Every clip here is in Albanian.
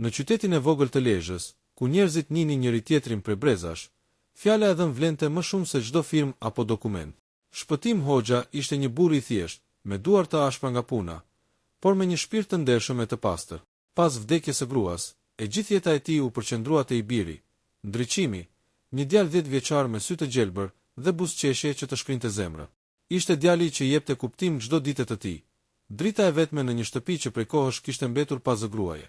Në qytetin e vogël të Lezhës, ku njerëzit njihnin njëri-tjetrin prej brezash, fjala e dhënë vlente më shumë se çdo firmë apo dokument. Shpëtim Hoxha ishte një burrë i thjeshtë, me duar të ashpra nga puna, por me një shpirt të ndershëm e të pastër. Pas vdekjes së gruas, e gjithë jeta e tij u përqendrua te i biri, Ndriçimi, një djalë dhjetëvjeçar me sy të gjelbër dhe buzëqeshje që të shkrinte zemrën. Ishte djali që i jepte kuptim çdo dite të tij, drita e vetme në një shtëpi që prej kohësh kishte mbetur pa zë gruaje.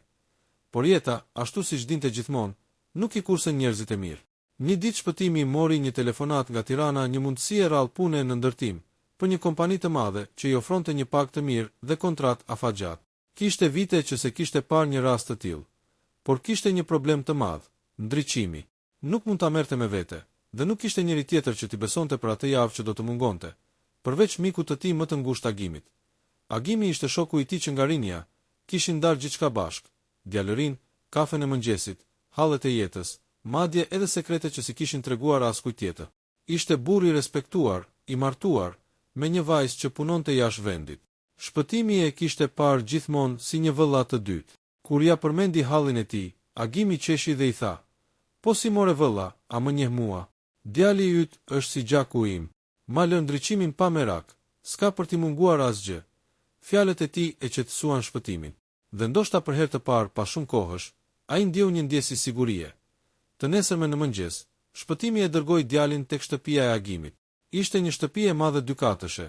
Por jeta, ashtu siç dinte gjithmonë, nuk i kursen njerëzit e mirë. Një ditë Shpëtimi mori një telefonatë nga Tirana një mundësi e rrallë pune në ndërtim, për një kompani të madhe që i ofronte një pagë të mirë dhe kontratë afatgjatë. Kishte vite që s'e kishte parë një rast të tillë. Por kishte një problem të madh, Ndriçimi. Nuk mund ta merrte me vete, dhe nuk kishte njeri tjetër që t'i besonte për atë javë që do të mungonte, përveç mikut të tij më të ngushtë Agimit. Agimi ishte shoku i tij që nga rinia, kishin ndarë gjithçka bashkë, djalërinë, kafen e mëngjesit, hallet e jetës, madje edhe sekrete që s'i kishin treguar askujt tjetër. Ishte burrë i respektuar, i martuar, me një vajzë që punonte jashtë vendit. Shpëtimi e kishte parë gjithmonë si një vëlla të dytë. Kur ia përmendi hallin e tij, Agimi qeshi dhe i tha, Po si more vëlla, a më njeh mua? Djali yt është si gjaku im. Ma lër Ndriçimin pa merak, s'ka për t'i munguar asgjë. Fjalët e tij e qetësuan Shpëtimin. Dhe ndoshta për herë të parë pas shumë kohësh, ai ndjeu një ndjesi sigurie. Të nesërmen në mëngjes, Shpëtimi e dërgoi djalin tek shtëpia e Agimit. Ishte një shtëpi e madhe dykatëshe,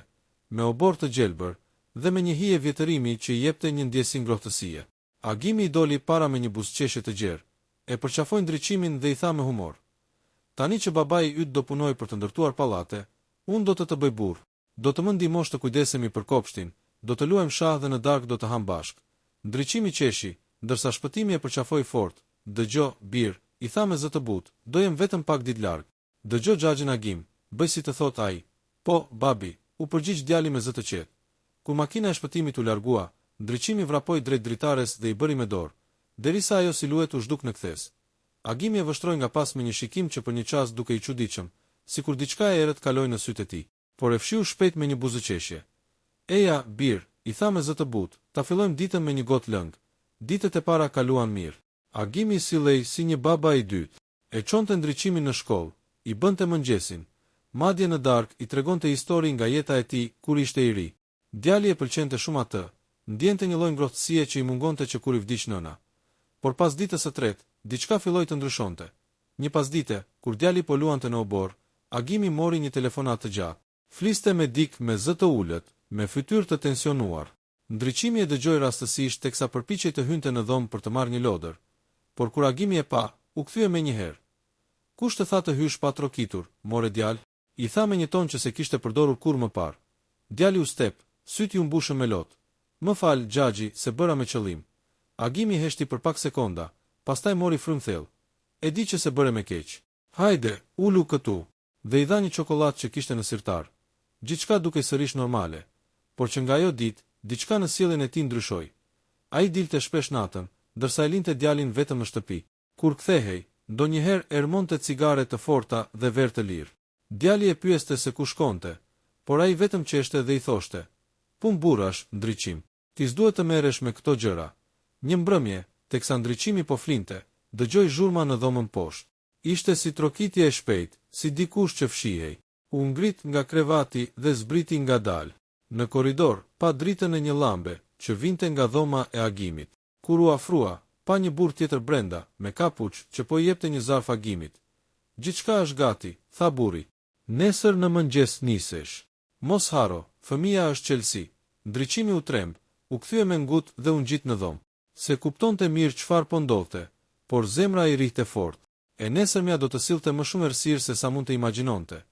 me oborr të gjelbër dhe me një hije vjetërimi që i jepte një ndjesi ngrohtësie. Agimi i doli para me një buzëqeshje të gjerë, e përqafoi Ndriçimin dhe i tha me humor, Tani që babai yt do punojë për të ndërtuar pallate, unë do të të bëj burrë. Do të më ndihmosh të kujdesemi për kopshtin, do të luajmë shah dhe në darkë do të hamë bashkë. Ndriçimi qeshi, ndërsa Shpëtimi e përqafoi fort, Dëgjo, bir, i tha me zë të butë, do jem vetëm pak ditë larg. Dëgjo xhaxhin Agim, bëj si të thotë ai. Po, babi, u përgjigj djali me zë të qetë. Kur makina e Shpëtimit u largua, Ndriçimi vrapoi drejt dritares dhe i bëri me dorë, derisa ajo siluetë u zhduk në kthesë. Agimi e vështroi nga pas me një shikim që për një çast dukej i çuditshëm, sikur diçka e errët kaloi në sytë e tij. Por e fshiu shpejt me një buzëqeshje. Eja, bir, i tha me zë të butë, ta fillojmë ditën me një gotë lëng. Ditët e para kaluan mirë. Agimi sillej si një baba i dytë. E çonte Ndriçimin në shkollë, i bënte mëngjesin, madje në darkë i tregonte histori nga jeta e tij kur ishte i ri. Djali e pëlqente shumë atë, ndjente një lloj ngrohtësie që i mungonte që kur i vdiq nëna. Por pas ditës së tretë, diçka filloi të ndryshonte. Një pasdite, kur djali po luante në oborr, Agimi mori një telefonatë të gjatë. Fliste me dikë me zë të ulët, me fytyrë të tensionuar. Ndriçimi e dëgjoi rastësisht teksa përpiqej të hynte në dhomë për të marrë një lodër. Por kur Agimi e pa, u kthye menjëherë. Kush të tha të hysh pa trokitur, more djalë? I tha me një ton që s'e kishte përdorur kurrë më parë. Djali u step, sytë iu mbushën me lot. Më fal, xhaxhi, s'e bëra me qëllim. Agimi heshti për pak sekonda, pastaj mori frymë thellë. E di që s'e bëre me keq. Hajde, ulu këtu. Dhe i dha një çokollatë që kishte në sirtar. Gjithçka dukej sërish normale. Por që nga ajo ditë, diçka në sjelljen e tij ndryshoi. Ai dilte shpesh natën, ndërsa e linte djalin vetëm në shtëpi. Kur kthehej, ndonjëherë ermonte cigare të forta dhe verë të lirë. Djali e pyeste se ku shkonte, por ai vetëm qeshte dhe i thoshte, Punë burrash, Ndriçim. Ti s'duhet të merresh me këto gjëra. Një mbrëmje, teksa Ndriçimi po flinte, dëgjoi zhurma në dhomën poshtë. Ishte si trokitje e shpejtë, si dikush që fshihej. U ngrit nga krevati dhe zbriti ngadalë. Në korridor, pa dritën e një llambe, që vinte nga dhoma e Agimit. Kur u afrua, pa një burrë tjetër brenda, me kapuç, që po i jepte një zarf Agimit. Gjithçka është gati, tha burri. Nesër në mëngjes nisesh. Mos harro, fëmija është çelësi. Ndriçimi u tremb, u kthye me ngut dhe u ngjit në dhomë. S'e kuptonte mirë çfarë po ndodhte, por zemra i rrihte fort. E nesërmja do të sillte më shumë errësirë se sa mund të imagjinonte.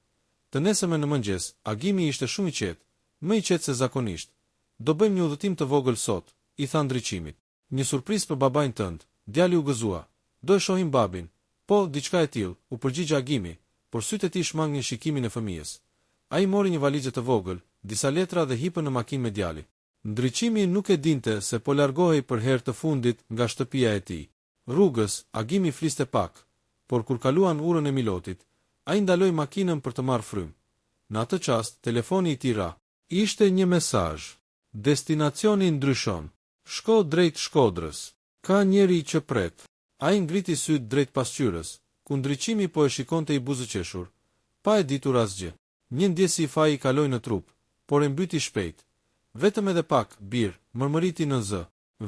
Të nesërmen në mëngjes, Agimi ishte shumë i qetë, më i qetë se zakonisht. Do bëjmë një udhëtim të vogël sot, i tha Ndriçimit. Një surprizë për babain tënd, djali u gëzua. Do e shohim babin. Po, diçka e tillë, u përgjigj Agimi, por sytë e tij shmangnin shikimin e fëmijës. Ai mori një valixhe të vogël, disa letra dhe hipën në makinë me djalin. Ndriçimi nuk e dinte se po largohej për herë të fundit nga shtëpia e tij. Rrugës, Agimi fliste pak, por kur kaluan urën e Milotit, ai ndaloi makinën për të marrë frymë. Në atë çast, telefoni i tij ra. Ishte një mesazh. Destinacioni ndryshon. Shko drejt Shkodrës. Ka njeri që pret. Ai ngriti sytë drejt pasqyrës, ku Ndriçimi po e shikonte i buzëqeshur, pa e ditur asgjë. Një ndjesi faji i kaloi në trup, por e mbyti shpejt. Vetëm edhe pak, bir, mërmëriti nën zë.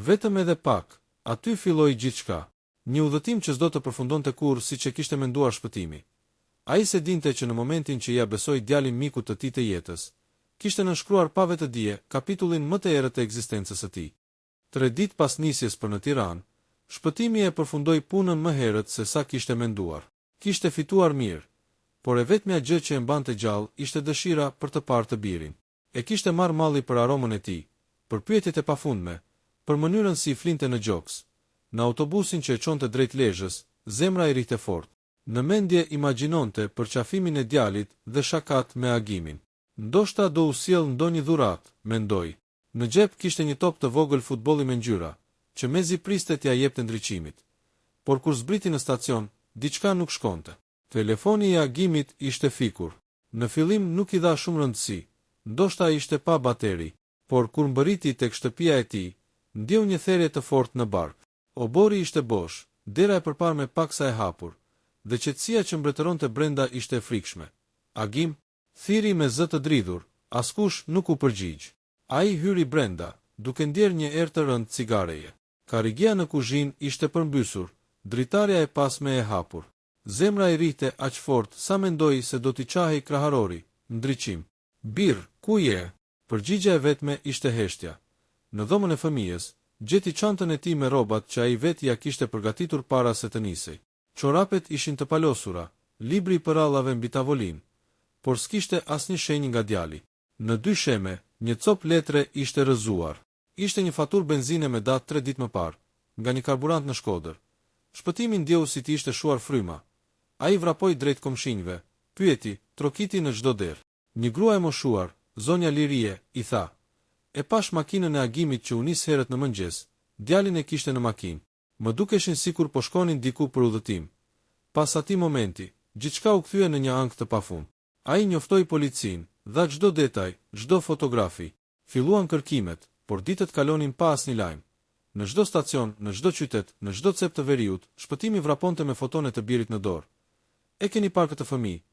Vetëm edhe pak. Aty filloi gjithçka. Një udhëtim që s'do të përfundonte kurrë siç e kishte menduar Shpëtimi. Ai s'e dinte që në momentin që ia besoi djalin mikut të tij të jetës, kishte nënshkruar pa vetëdije kapitullin më të errët të ekzistencës së tij. Tre ditë pas nisjes për në Tiranë, Shpëtimi e përfundoi punën më herët se sa kishte menduar. Kishte fituar mirë, por e vetmja gjë që e mbante gjallë ishte dëshira për të parë të birin. E kishte marrë malli për aromën e tij, për pyetjet e pafundme, për mënyrën si i flinte në gjoks. Në autobusin që e çonte drejt Lezhës, zemra i rrihte fort. Në mendje imagjinonte përqafimin e djalit dhe shakatë me Agimin. Ndoshta do u sjell ndonjë dhuratë, mendoi. Në xhep kishte një top të vogël futbolli me ngjyra, që mezi priste t'ia jepte Ndriçimit. Por kur zbriti në stacion, diçka nuk shkonte. Telefoni i Agimit ishte fikur. Në fillim nuk i dha shumë rëndësi, ndoshta ishte pa bateri. Por kur mbërriti tek shtëpia e tij, ndjeu një therje të fortë në bark. Oborri ishte bosh, dera e përparme paksa e hapur, dhe qetësia që mbretëronte brenda ishte e frikshme. Agim? Thirri me zë të dridhur, askush nuk u përgjigj. Ai hyri brenda, duke ndjerë një erë të rëndë cigareje. Karrigia në kuzhinë ishte përmbysur, dritarja e pasme e hapur. Zemra i rrihte aq fort sa mendoi se do t'i çahej kraharori, Ndriçim. Bir, ku je? Përgjigja e vetme ishte heshtja. Në dhomën e fëmijës, gjeti çantën e tij me rrobat që ai vetë ia kishte përgatitur para se të nisej. Çorapet ishin të palosura, libri i përrallave mbi tavolinë, por s'kishte asnjë shenjë nga djali. Në dysheme, një copë letre ishte rrëzuar. Ishte një faturë benzine me datë tre ditë më parë, nga një karburant në Shkodër. Shpëtimi ndjeu si t'i ishte shuar fryma. Ai vrapoi drejt komshinjve, pyeti, trokiti në çdo derë. Një grua e moshuar, zonja Lirie, i tha, E pashë makinën e Agimit që u nis herët në mëngjes, djalin e kishte në makinë. Më dukeshin sikur po shkonin diku për udhëtim. Pas atij momenti, gjithçka u kthye në një ankth të pafund. Ai njoftoi policinë, dha çdo detaj, çdo fotografi. Filluan kërkimet, por ditët kalonin pa asnjë lajm. Në çdo stacion, në çdo qytet, në çdo cep të veriut, Shpëtimi vraponte me foton e të birit në dorë. E keni parë këtë fëmijë?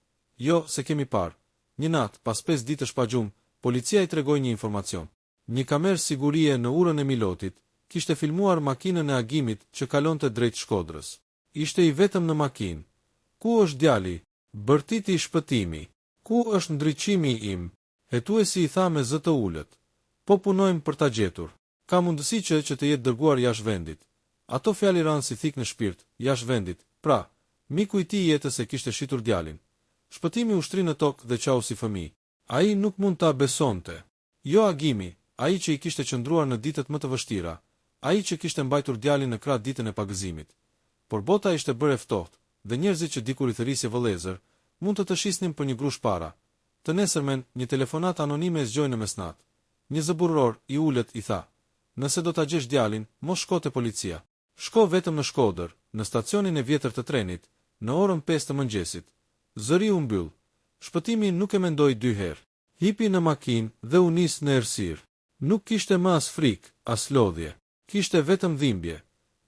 Jo, s'e kemi parë. Një natë, pas pesë ditësh pa gjumë, policia i tregoi një informacion. Një kamerë sigurie në urën e Milotit kishte filmuar makinën e Agimit që kalonte drejt Shkodrës. Ishte i vetëm në makinë. Ku është djali? Bërtiti Shpëtimi. Ku është Ndriçimi im? Hetuesi i tha me zë të ulët. Po punojmë për ta gjetur. Ka mundësi që që të jetë dërguar jashtë vendit. Ato fjalë i ranë si thikë në shpirt, jashtë vendit, pra, miku i tij i jetës e kishte shitur djalin. Shpëtimi u shtri në tokë dhe qau si fëmijë. Ai nuk mund ta besonte. Jo Agimi, ai që i kishte qëndruar në ditët më të vështira, ai që kishte mbajtur djalin në krah ditën e pagëzimit. Por bota ishte bërë e ftohtë, dhe njerëzit që dikur i thërrisje vëllezër, mund të të shisnin për një grusht para. Të nesërmen, një telefonatë anonime e zgjoi në mesnatë. Një zë burrëror, i ulët, i tha, Nëse do ta gjesh djalin, mos shko te policia. Shko vetëm në Shkodër, në stacionin e vjetër të trenit, në orën pesë të mëngjesit. Zëri u mbyll. Shpëtimi nuk e mendoi dy herë. Hipi në makinë dhe u nis në errësirë. Nuk kishte më as frikë, as lodhje. Kishte vetëm dhimbje.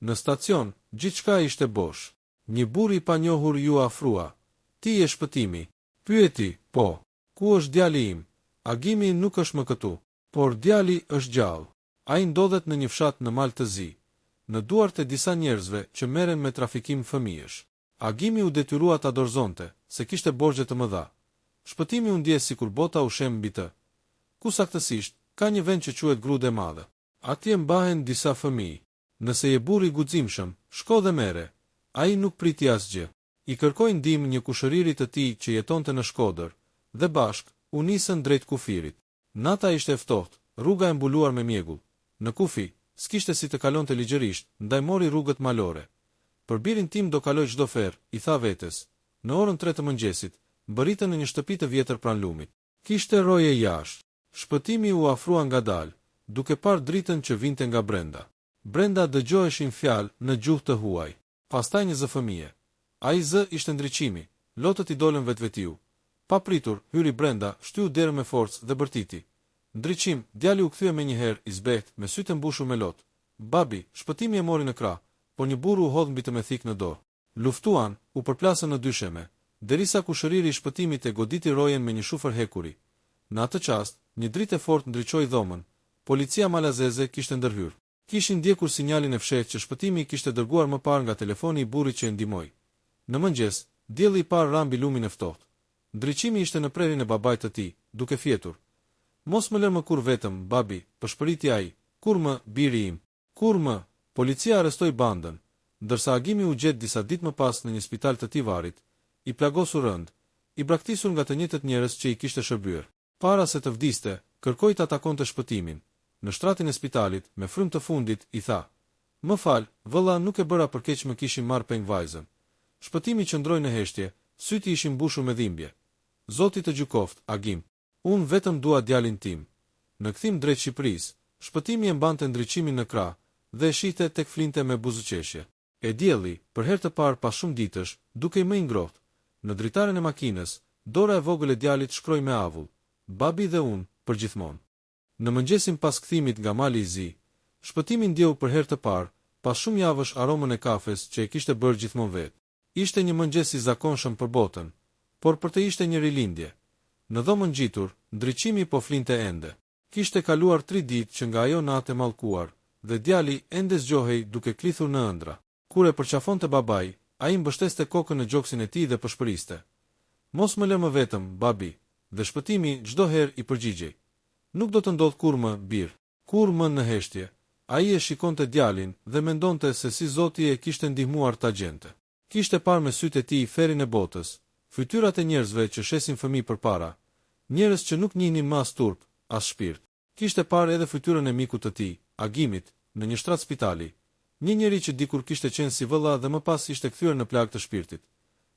Në stacion, gjithçka ishte bosh. Një burrë i panjohur iu afrua. Ti je Shpëtimi? Pyeti, Po. Ku është djali im? Agimi nuk është më këtu. Por djali është gjallë. Ai ndodhet në një fshat në Mal të Zi, në duart e disa njerëzve që merren me trafikim fëmijësh. Agimi u detyrua ta dorëzonte, se kishte borxhe të mëdha. Shpëtimi u ndje sikur bota u shemb mbi të. Ku saktësisht? Ka një vend që quhet Grudë e Madhe. Atje mbahen disa fëmijë. Nëse je burrë i guximshëm, shko dhe merre. Ai nuk priti asgjë. I kërkoi ndihmë një kushëriri të tij që jetonte në Shkodër, dhe bashkë, u nisën drejt kufirit. Nata ishte e ftohtë, rruga e mbuluar me mjegull. Në kufi, s'kishte si të kalonte ligjërisht, ndaj mori rrugët malore. Për birin tim do kaloj çdo ferr, i tha vetes. Në orën tre të mëngjesit, mbërritën në një shtëpi të vjetër pranë lumit. Kishte roje jashtë. Shpëtimi u afrua ngadalë, duke parë dritën që vinte nga brenda. Brenda dëgjoheshin fjalë në gjuhë të huaj. Pastaj një zë fëmije. Ai zë ishte Ndriçimi. Lotët i dolën vetvetiu. Papritur, hyri brenda, shtyu derën me forcë dhe bërtiti, Ndriçim! Djali u kthye menjëherë, i zbehtë, me sytë e mbushur me lot. Babi, Shpëtimi e mori në krah, por një burrë u hodh mbi të me thikë në dorë. Luftuan, u përplasën në dysheme, derisa kushëriri i Shpëtimit e goditi rojen me një shufër hekuri. Në atë çast, një dritë e fortë ndriçoi dhomën, policia malazeze kishte ndërhyrë. Kishin ndjekur sinjalin e fshehtë që Shpëtimi kishte dërguar më parë nga telefoni i burrit që e ndihmoi. Në mëngjes, dielli i parë ra mbi lumin e ftohtë. Ndriçimi ishte në prehrin e babait të tij, duke fjetur. Mos më lër më kurrë vetëm, babi, pëshpëriti ai. Kurrë më, biri im. Kurrë më. Policia arrestoi bandën, ndërsa Agimi u gjet disa ditë më pas në një spital të Tivarit, i plagosur rëndë, i braktisur nga të njëjtët njerëz që i kishte shërbyer. Para se të vdiste, kërkoi ta takonte Shpëtimin. Në shtratin e spitalit, me frymë të fundit, i tha, Më fal, vëlla, nuk e bëra për keq më kishin marrë peng vajzën. Shpëtimi qëndroi në heshtje, sytë i ishin mbushur me dhimbje. Zoti të gjykoftë, Agim. Unë vetëm dua djalin tim. Në kthim drejt Shqipërisë, Shpëtimi e mbante Ndriçimin në krah dhe e shihte tek flinte me buzëqeshje. E dielli, për herë të parë pas shumë ditësh, dukej më i ngrohtë. Në dritaren e makinës, dora e vogël e djalit shkroi me avull, Babi dhe unë, përgjithmonë. Në mëngjesin pas kthimit nga Mali i Zi, Shpëtimi ndjeu për herë të parë, pas shumë javësh aromën e kafes që e kishte bërë gjithmonë vetë. Ishte një mëngjes i zakonshëm për botën, por për të ishte një rilindje. Në dhomën ngjitur, Ndriçimi po flinte ende. Kishte kaluar tri ditë që nga ajo natë e mallkuar, dhe djali ende zgjohej duke klithur në ëndrra. Kur e përqafonte babai, ai mbështeste kokën në gjoksin e tij dhe pëshpëriste, Mos më lër më vetëm, babi, dhe Shpëtimi, çdo herë, i përgjigjej, Nuk do të ndodhë kurrë më, bir. Kurrë më Në heshtje, ai e shikonte djalin dhe mendonte se si Zoti e kishte ndihmuar ta gjente. Kishte parë me sytë e tij ferrin e botës, fytyrat e njerëzve që shesin fëmijë për para, njerëz që nuk njihnin më as turp, as shpirt. Kishte parë edhe fytyrën e mikut të tij, Agimit, në një shtrat spitali, një njeri që dikur kishte qenë si vëlla dhe më pas ishte kthyer në plagë të shpirtit.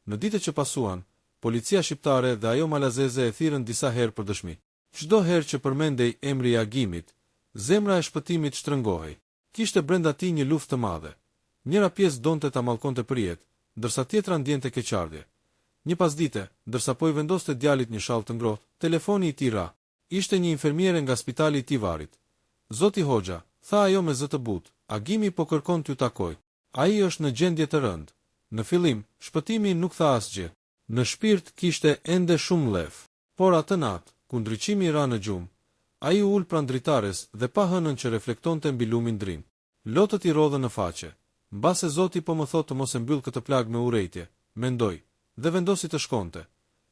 Në ditët që pasuan, policia shqiptare dhe ajo malazeze e thirrën disa herë për dëshmi. Çdo herë që përmendej emri i Agimit, zemra e Shpëtimit shtrëngohej. Kishte brenda tij një luftë të madhe. Njëra pjesë donte ta mallkonte përjetë, ndërsa tjetra ndjente keqardhje. Një pasdite, ndërsa po i vendoste djalit një shall të ngrohtë, telefoni i tij ra. Ishte një infermiere nga spitali i Tivarit. Zoti Hoxha, tha ajo me zë të butë, Agimi po kërkon t'ju takojë. Ai është në gjendje të rëndë. Në fillim, Shpëtimi nuk tha asgjë. Në shpirt kishte ende shumë mllef. Por atë natë, kur Ndriçimi ra në gjumë, ai u ul pranë dritares dhe pa hënën që reflektonte mbi lumin Drin. Lotët i rrodhën në faqe. Mbase Zoti po më thotë të mos e mbyll këtë plagë me urrejtje, mendoi, dhe vendosi të shkonte.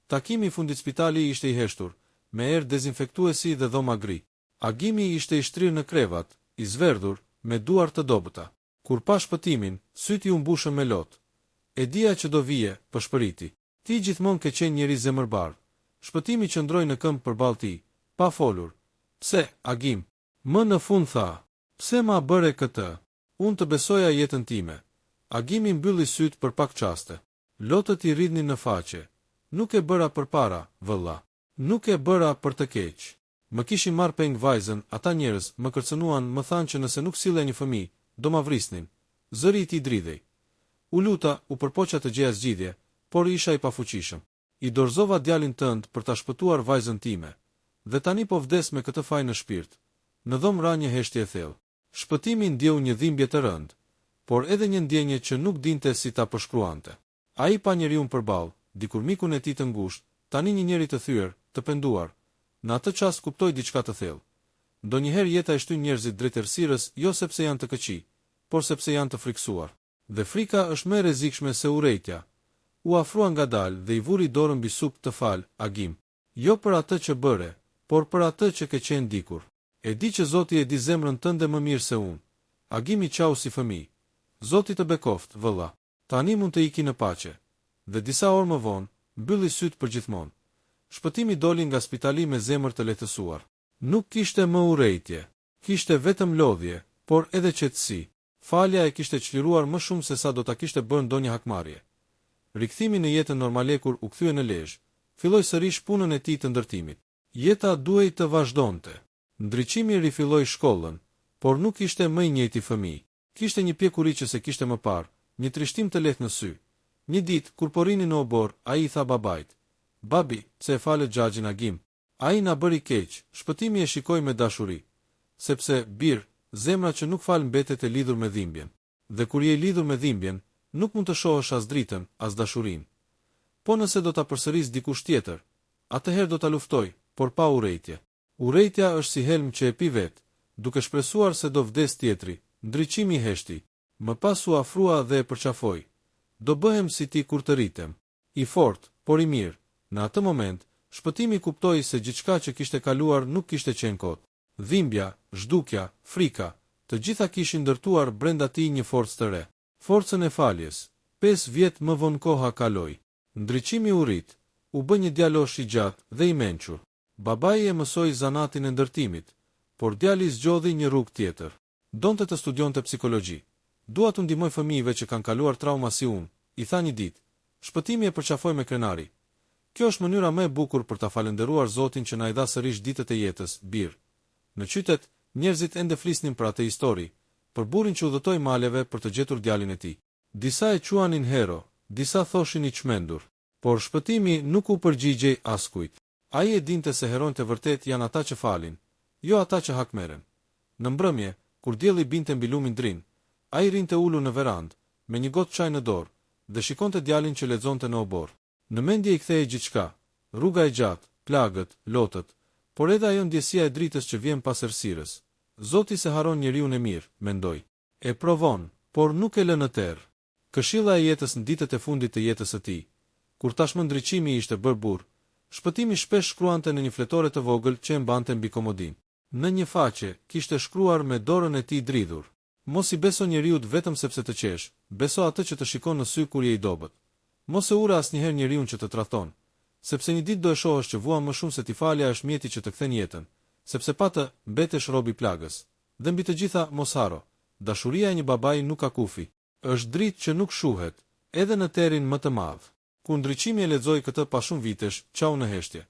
Takimi i funditSpitali ishte i heshtur, me erë dezinfektuesi dhe dhoma gri. Agimi ishte i shtrirë në krevat, i zverdhur, me duar të dobëta. Kur pa Shpëtimin, sytë iu mbushën me lot. E dija që do vije, pëshpëriti. Ti gjithmonë ke qenë njeri zemërbardhë. Shpëtimi qëndroi në këmbë përballë tij, pa folur. Pse, Agim? Më në fund tha. Pse ma bëre këtë? Unë të besoja jetën time. Agimi mbylli sytë për pak çaste. Lotët i rridhnin në faqe. Nuk e bëra për para, vëlla. Nuk e bëra për të keq. Më kishin marrë peng vajzën, ata njerëz, më kërcënuan, më thanë që nëse nuk sillja një fëmijë, do ma vrisnin. Zëri i tij dridhej. U luta, u përpoqa të gjeja zgjidhje, por isha i pafuqishëm. I dorëzova djalin tënd për ta shpëtuar vajzën time. Dhe tani po vdes me këtë faj në shpirt. Në dhomë ra një heshtje e thellë. Shpëtimi ndjeu një dhimbje të rëndë, por edhe një ndjenjë që nuk dinte si ta përshkruante. Ai pa njeriun përballë, dikur mikun e tij të ngushtë, tani një njeri të thyer, të penduar. Në atë çast kuptoi diçka të thellë. Ndonjëherë jeta i shtyn njerëzit drejt errësirës jo sepse janë të këqij, por sepse janë të frikësuar. Dhe frika është më e rrezikshme se urrejtja. U afrua ngadalë dhe i vuri dorën mbi sup Të fal, Agim. Jo për atë që bëre, por për atë që ke qenë dikur. E di që Zoti e di zemrën tënde më mirë se unë. Agimi qau si fëmijë. Zoti të bekoftë, vëlla. Tani mund të iki në paqe. Dhe disa orë më vonë, mbylli sytë përgjithmonë. Shpëtimi doli nga spitali me zemër të lehtësuar. Nuk kishte më urrejtje. Kishte vetëm lodhje, por edhe qetësi. Falja e kishte çliruar më shumë sesa do ta kishte bërë ndonjë hakmarrje. Rikthimi në jetën normaleKur u kthye në Lezhë, filloi sërish punën e tij të ndërtimit. Jeta duhej të vazhdonte. Ndriçimi rifilloi shkollën, por nuk ishte më i njëjti fëmijë. Kishte një pjekuri që s'e kishte më parë, një trishtim të lehtë në sy. Një ditë, kur po rrinin në oborr, ai i tha babait, Babi, pse e fale xhaxhin Agim? Ai na bëri keq, Shpëtimi e shikoi me dashuri. Sepse, bir, Zemra që nuk fal mbetet e lidhur me dhimbjen. Dhe kur je i lidhur me dhimbjen, nuk mund të shohësh as dritën, as dashurinë. Po nëse do ta përsërisë dikush tjetër? Atëherë do ta luftoj, por pa urrejtje. Urrejtja është si helm që e pi vetë, duke shpresuar se do vdesë tjetri, Ndriçimi heshti. Më pas u afrua dhe e përqafoi. Do bëhem si ti kur të rritem. I fortë, por i mirë. Në atë moment, Shpëtimi kuptoi se gjithçka që kishte kaluar nuk kishte qenë kot. Dhimbja, zhdukja, frika, të gjitha kishin ndërtuar brenda tij një forcë të re. Forcën e faljes. Pesë vjet më vonë koha kaloi. Ndriçimi u rrit, u bë një djalosh i gjatë dhe i mençur. Babai e mësoi zanatin e ndërtimit, por djali zgjodhi një rrugë tjetër. Donte të studionte psikologji. Dua t'u ndihmoj fëmijëve që kanë kaluar trauma si unë, i tha një ditë. Shpëtimi e përqafoi me krenari. Kjo është mënyra më e bukur për ta falënderuar Zotin që na i dha sërish ditët e jetës, bir. Në qytet, njerëzit ende flisnin për atë histori, për burrin që udhëtoi maleve për të gjetur djalin e tij. Disa e quanin hero, disa thoshin i çmendur. Por Shpëtimi nuk u përgjigjej askujt. Ai e dinte se heronjtë e vërtetë janë ata që falin, jo ata që hakmerren. Në mbrëmje, kur dielli binte mbi lumin Drin, ai rrinte ulur në verandë, me një gotë çaj në dorë, dhe shikonte djalin që lexonte në oborr. Në mendje i kthehej gjithçka, rruga e gjatë, plagët, lotët, por edhe ajo ndjesia e dritës që vjen pas errësirës. Zoti s'e harron njeriun e mirë, mendoi. E provon, por nuk e lë në terr. Këshilla e jetës Në ditët e fundit të jetës së tij, kur tashmë Ndriçimi ishte bërë burrë, Shpëtimi shpesh shkruante në një fletore të vogël që e mbante mbi komodinë. Në një faqe, kishte shkruar me dorën e tij dridhur. Mos i beso njeriut vetëm sepse të qesh, beso atë që të shikon në sy kur je i dobët. Mos e urre asnjëherë njeriun që të tradhton. Sepse një ditë do e shohësh që vuan më shumë se ti Falja është mjeti që të kthen jetën, sepse pa të, mbetesh rob i plagës. Dhe mbi të gjitha, mos harro, dashuria e një babai nuk ka kufi. Është dritë që nuk shuhet, edhe në terrin më të madh. Kur Ndriçimi e lexoi këtë pas shumë vitesh, qau në heshtje.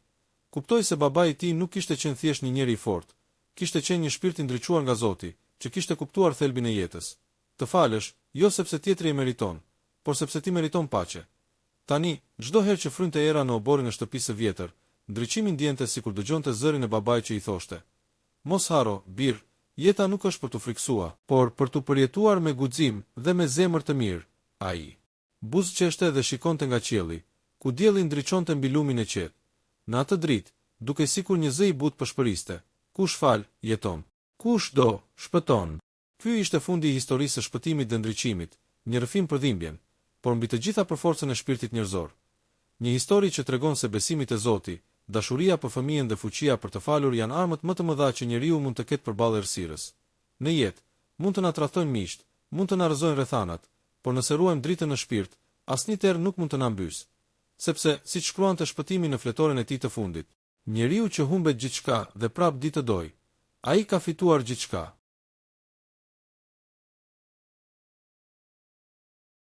Kuptoi se babai i tij nuk kishte qenë thjesht një njeri i fortë, kishte qenë një shpirt i ndriçuar nga Zoti, që kishte kuptuar thelbin e jetës. Të falësh, jo sepse tjetri e meriton, por sepse ti meriton paqe. Tani, çdo herë që frynte era në oborrin e shtëpisë së vjetër, Ndriçimi ndiente sikur dëgjonte zërin e babait që i thoshte, Mos harro, bir, jeta nuk është për t'u frikësua. Por për t'u përjetuar me guxim dhe me zemër të mirë. Ai buzëqeshte dhe shikonte nga qielli, ku dielli ndriçonte mbi lumin e qetë. Në atë dritë, dukej sikur një zë i butë pëshpëriste, Kush fal, jeton. Kush do, shpëton. Ky ishte fundi i historisë së shpëtimit dhe ndriçimit, një rrëfim për dhimbjen, por mbi të gjitha për forcën e shpirtit njerëzor. Një histori që tregon se besimi te Zoti, dashuria për fëmijën dhe fuqia për të falur janë armët më të mëdha që njeriu mund të ketë përballë errësirës. Në jetë, mund të na tradhtojnë miqtë, mund të na rrëzojnë rrethanat, por nëse ruajmë dritën në shpirt, asnjë terr nuk mund të na mbysë. Sepse, siç shkruante Shpëtimi në fletoren e tij të fundit. Njeriu që humbet gjithçka dhe prapë di të dojë, ai ka fituar gjithçka.